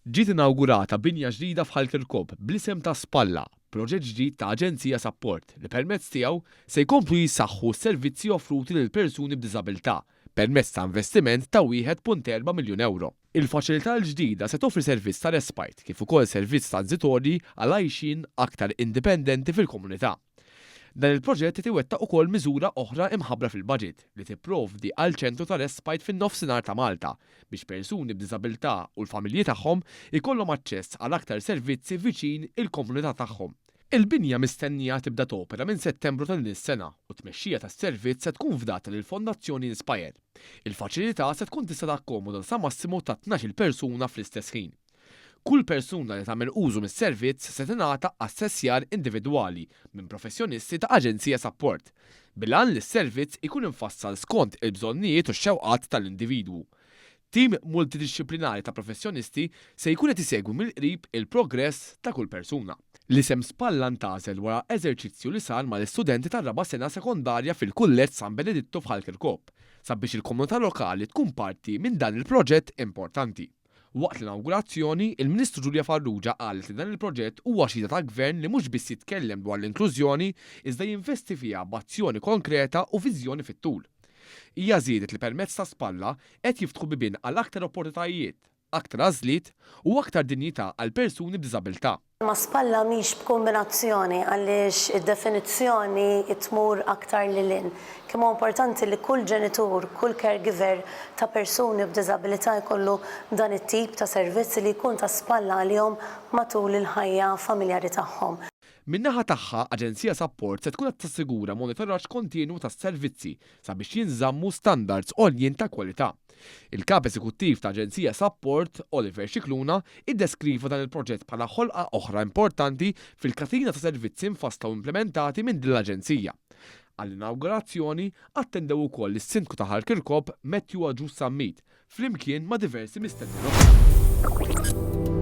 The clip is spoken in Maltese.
Ġiet inawgurata binja ġdida f'Ħal Kirkop bl-isem ta' Spalla, proġett ġdid ta' Aġenzija Sapport li permezz tiegħu se jkomplu jissaħħu s-servizzi offruti lil persuni b'diżabilità permezz ta' investiment ta' 1.4 miljun ewro. Il-faċilità l-ġdida se toffri servizz ta' respite kif ukoll servizz transitorji għal għajxien aktar indipendenti fil-komunità. Dan il-proġett qed iwettaq ukoll miżura oħra imħabbra fil-Budget li tipprovdi għal ċentru ta' respite fin-Nofsinhar ta' Malta biex persuni b'diżabilità u l-familji tagħhom ikollhom aċċess għal aktar servizzi viċin il-komunità tagħhom. Il-binja mistennija tibda topera minn Settembru ta' din is-sena u t-tmexxija tas-servizz se tkun fdata lill-Fondazzjoni Inspire. Il faċilità se tkun tista' takkomoda sa massimu ta' 12-il persuna fl-istess ħin. Kull persuna li tagħmel użu mis-servizz se tingħata assessjar individwali minn professjonisti ta' Aġenzija Sapport, bil-għan li s-servizz ikun imfassal skont il-bżonnijiet u x-xewqat tal-individwu. Tim multidixxiplinari ta' professjonisti se jkun qed isegwi mill-qrib il-progress ta' kull persuna. L-isem Spalla ntgħażel wara eżerċizzju li sar mal-istudenti tar-raba' sena sekondarja fil-Kulleġġ San Benedittu f'Ħal Kirkop, sabiex il-komunità lokali tkun parti minn dan il-proġett importanti. Waqt l-inawgurazzjoni, il-Ministru Julia Farrugia qalet li dan il-proġett huwa xhieda ta' Gvern li mhux biss jitkellem dwar l-inklużjoni, iżda jinvesti fiha b'azzjoni konkreta u viżjoni fit-tul. Hija żiedet li permezz ta' Spalla qed jiftħu bibien għal aktar opportutajiet, aktar għażliet u aktar dinjità għal persuni b'diżabilità. Imma spalla mhix b'kumbinazzjoni għaliex id-definizzjoni tmur aktar lil hinn. Kemm huwa importanti li kull ġenitur, kull caregiver ta' persuni b'diżabilità jkollu dan it-tip ta' servizz li jkun ta' spalla għalihom matul il-ħajja familjari tagħhom. Min-naħa tagħha, Aġenzija Sapport se tkun qed tassigura monitoraġġ kontinwu tas-servizzi sabiex jinżammu standards għoljin ta' kwalità. Il-Kap Eżekuttiv ta' Aġenzija Sapport, Oliver Scicluna, iddeskriva dan il-proġett bħala ħolqa oħra importanti fil-katina ta' servizzi mfassla u implimentati minn din l-aġenzija. Għall-inawgurazzjoni attendew ukoll is-Sindku ta' Ħal Kirkop, Matthew Agius Zammit, flimkien ma' diversi mistednin oħra.